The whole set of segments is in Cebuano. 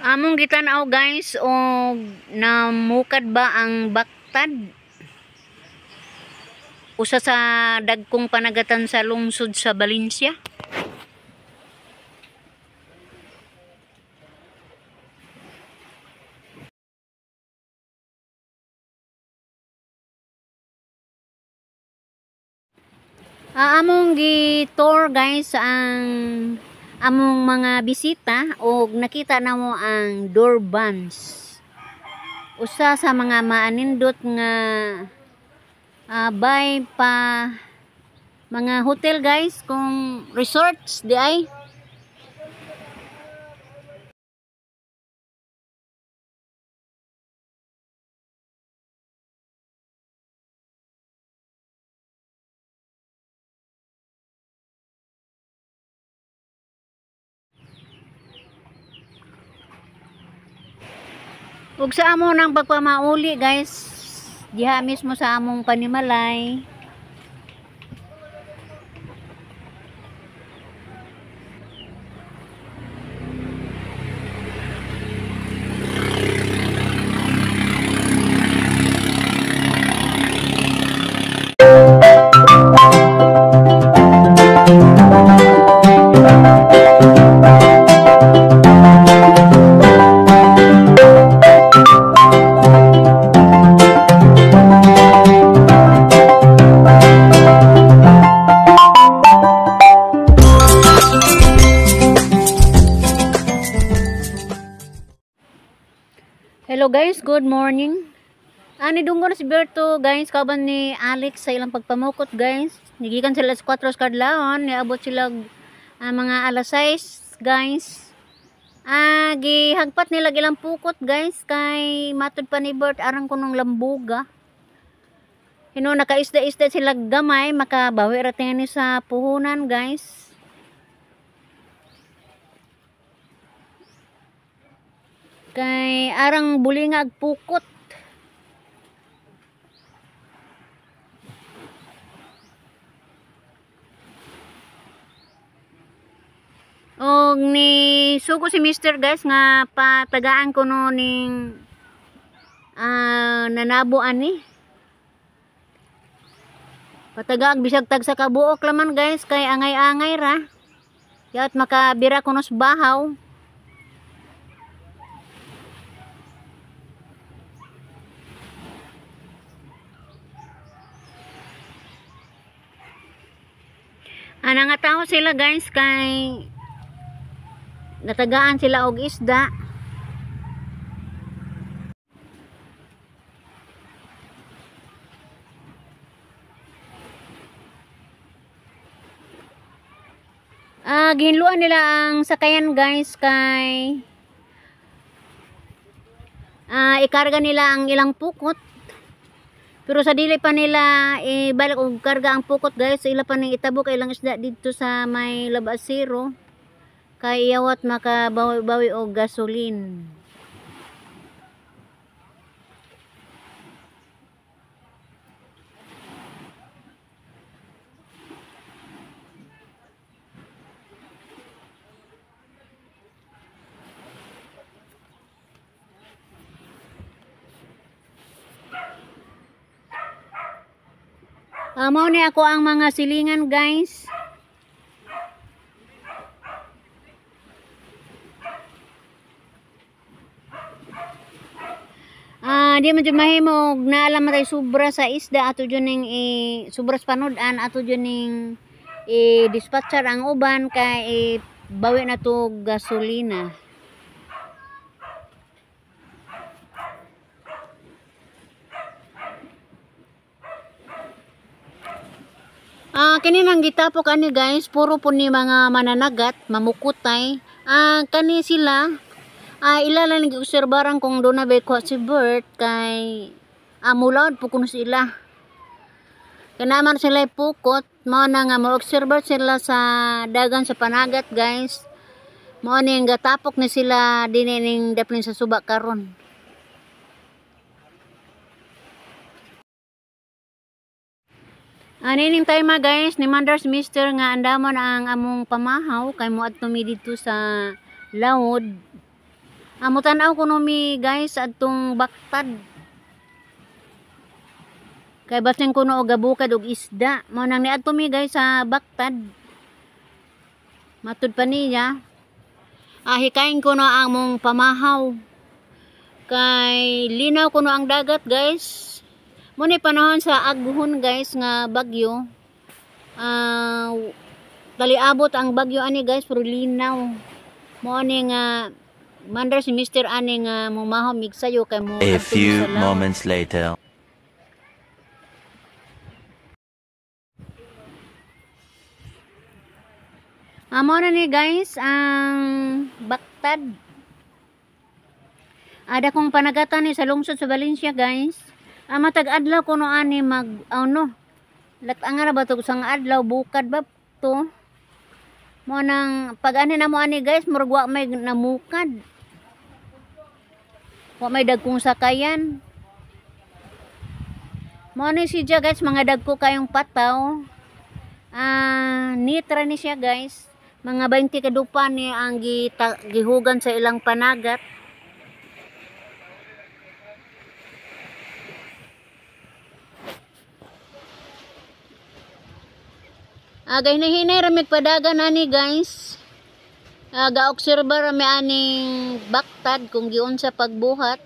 Among gitan-aw guys og namukad ba ang baktad? Usa sa dagkong panagatan sa lungsod sa Valencia. Among gi-tour guys ang among mga bisita og nakita namo ang Durbans. Usa sa mga maanindot nga bay pa mga hotel guys, kung resorts di ay. Ug sa amo nang pagpamauli guys, diha mismo sa among panimalay. Hello guys, good morning. Ani dunggo na si Berto guys, kauban ni Alex sa ilang pagpamukot guys. Nigikan sila sa 4 kadlawon, niabot sila mga alas 6 guys. Gihagpat nila ilang pukot guys kay matud pa ni Bert arang kunong lambuga. Hino nakaisda-isda sila gamay, makabawi ra tingani sa puhunan guys. Kay arang bulingag pukot. Og ni sugo si Mister guys nga patagaan ko no ning nanabo ani. Patagaag bisag tag sa kabuok laman guys kay angay-angay ra. Yat makabira kuno sa bahaw. Ana nga tao sila guys kay natagaan sila og isda. Gihinluan nila ang sakayan guys kay ikarga nila ang ilang pukot. Pero sa dili pa nila ibalik og karga ang pukot guys, ila pa ning itabok ilang isda didto sa may Labasero kay iyawat makabawi-bawi og gasolin. Mao ni ako ang mga silingan guys. Di man jud mahimo og naalam man tay sobra sa isda ato jud ning sobra sa panud-an ato jud ning i-dispatcher ang uban kay bawi na to gasolina. Kini nang gitapok ani guys, puro po ni mga mananagat, mamukutay. Kani sila, ila lang giobserbaran kung doon na ba kuha si Bert kay mulaod po kuno sila. Kanaman sila pukot, mao na nga mo-obserbar sila sa dagan sa panagat guys. Mao ning gatapok ni sila dinhi ning daplin sa suba karon. Anining time guys, ni Mandars Mister nga andamon ang among pamahaw kay moadto mi didto sa Laod. Mutan-aw kuno mi guys adtong baktad. Kay basin kuno og gabukad og isda. Mao nang niadto mi guys sa baktad. Matud pa niya. Hikayin ko na ang mong pamahaw. Kay linaw kuno ang dagat guys. Muni panahon sa aghon guys nga bagyo. Taliabot ang bagyo ani guys pero linaw. Mao ni nga mandar si Mr. ani nga mumahaw migsayo kay mo A adto mi few sa lawa. moments later. Mao na ni guys ang baktad. Ada kong panagatan ni sa lungsod sa Valencia guys. Matag adlaw kuno ani mag ano. Lat-anga na ba to sang adlaw bukad ba to? Mo nang pag ani na mo ani guys, murag wa may namukad. Wa may dagkong sakayan. Mo ni siya guys, mga dagko kayong pataw. Nitra ni siya guys. Mga 20 kadupa ni ang gihugan sa ilang panagat. Gahinahinay ra mig padagan ani guys. Gaobserba ra mi aning baktad kung giunsa pagbuhat.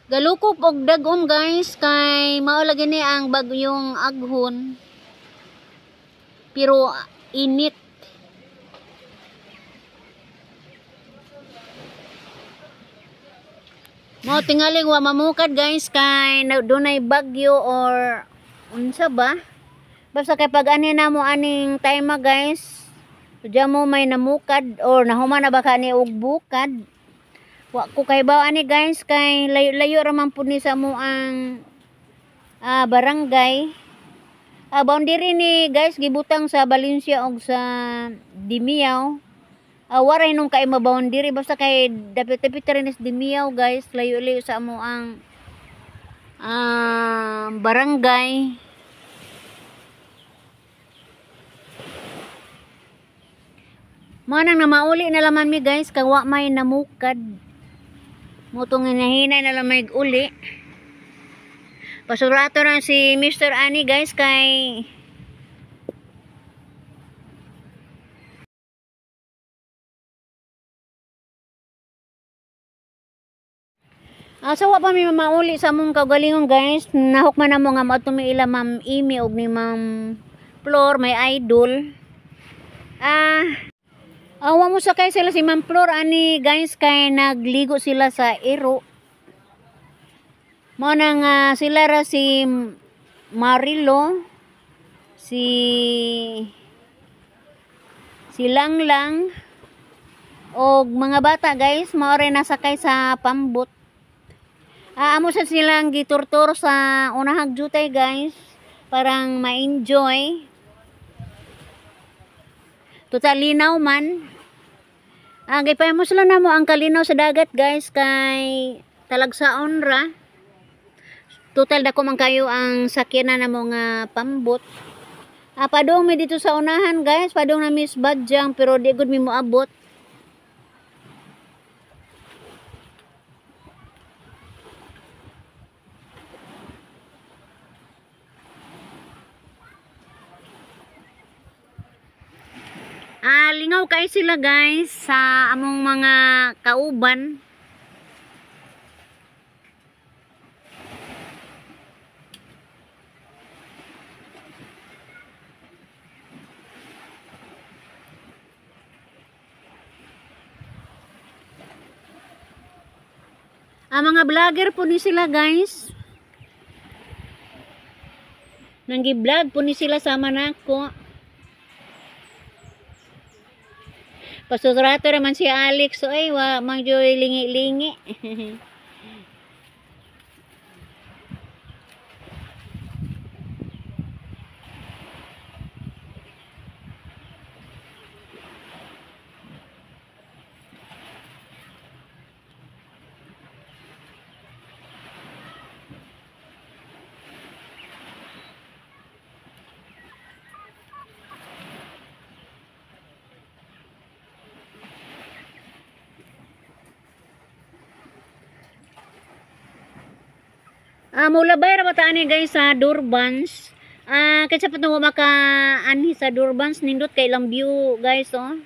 Galukop og dagom guys kay mao lagi ni ang bagyong aghon. Pero init. Mao tingali wa mamukad guys kay dunay bagyo or unsa ba? Basta kay pag ani na mo aning time guys, diya mo may namukad or nahuman na ba ka ni og bukad. Wa ko kay baw ani guys kay layo-layo ra man pud ni sa mo ang barangay. Boundary ni guys gibutang sa Valencia og sa Dimiao. Waray nung kay ma-boundary basta kay dapit-dapit ra ni sa Dimiao guys, layo-layo sa amo ang barangay. Mao nang namauli na laman mi guys kay wa may namukad. Mutong hinahinay na lang may uli. Pasurato na si Mr. Ani guys kay sawa pa mi mauli sa among kaugalingon guys. Nahukman na mo nga moadto mi ila Ma'am Amy og ni Ma'am Flor, may idol. Awa mo sakay sila si Ma'am Flor ani guys kay nagligo sila sa iro. Mao na nga sila ra si Marilo, si Langlang og mga bata guys, mao ra nasakay sa pambot. Amo sa silang giturtur sa unahag jutay guys, parang ma-enjoy. Total linaw man. Gipay mo sila na mo ang kalinaw sa dagat guys kay talagsaon ra. Total dako man kayo ang sakyanan na mo nga pambot. Padung mi dito sa unahan guys, padung na Miss Badjang pero di gud mi moabot. Lingaw kay sila guys sa among mga kauban. Mga vlogger po ni sila guys. Nanggi-vlog po ni sila sama nako. Pasurato raman si Alex. So, ay, wa, mang joy lingi-lingi. Mulabay ra ba ta ani guys sa Durbans. Kaysa pa tungo maka anhi sa Durbans, nindot kay ilang view guys oh.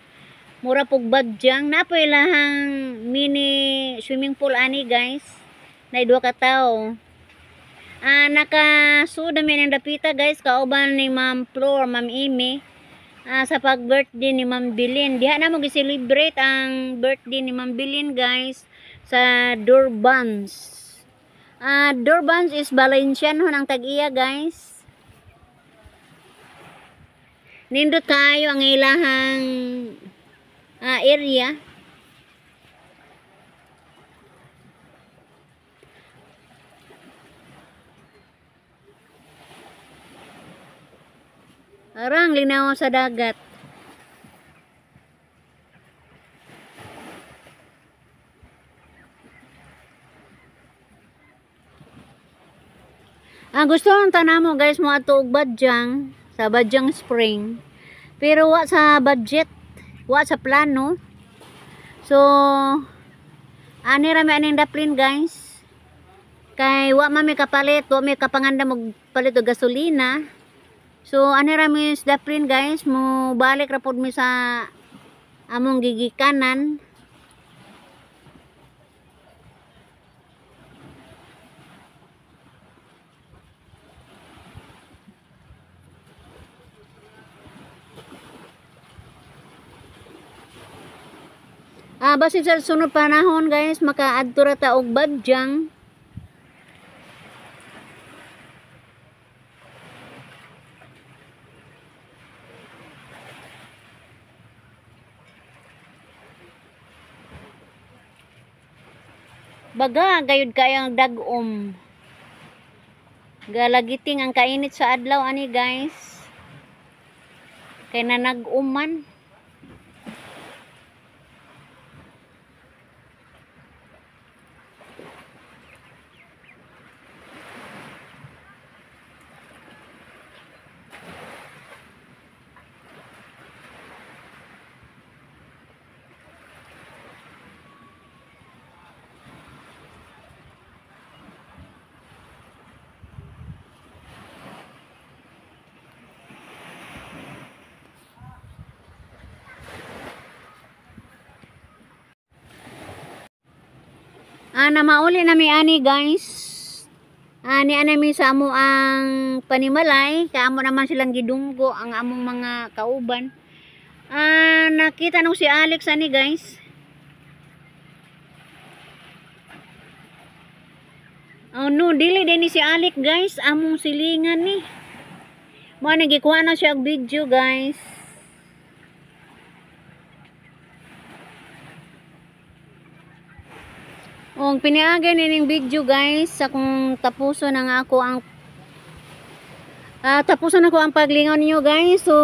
Mura pug badyang na po ilahang mini swimming pool ani guys. Na duha ka tawo. Nakasuda mi ng dapita guys kauban ni Ma'am Flor, Ma'am Amy. Sa pag-birthday ni Ma'am Bilin. Diha na mo gi-celebrate ang birthday ni Ma'am Bilin guys sa Durbans. Durbans is Valencian hon ang tag-iya guys. Nindot kaayo ang ilahang area. Arang linaw sa dagat. Ang gusto ng tanamo guys mo ato og Badyang sa Badyang Spring. Pero wa sa budget, wa sa plano. So ani ra mi aning daplin guys. Kay wa man mi kapalit, wa mi kapanganda og palit og gasolina. So ani ra mi sa daplin guys, mo balik ra pod mi sa among gigikanan. Basin sa sunod panahon guys, makaadto ra ta og Badyang. Baga gayud kayo ang dag-om. Galagiting ang kainit sa adlaw ani guys. Kay nanag-uman. Na mauli na mi ani guys. Ani ana mi sa amo ang panimalay, kay amo naman silang gidunggo ang among mga kauban. Nakita nung si Alex ani guys. Oh no, dili din ni si Alex guys, among silingan ni. Mo ni gikuha na siya og video guys. Ong piniagay nining video guys sa kung tapuson na nga ako ang tapuson ako ang paglingaw ninyo guys. So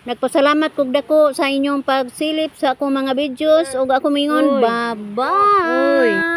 nagpasalamat kog dako sa inyong pagsilip sa akong mga videos ug ako mingon bye bye.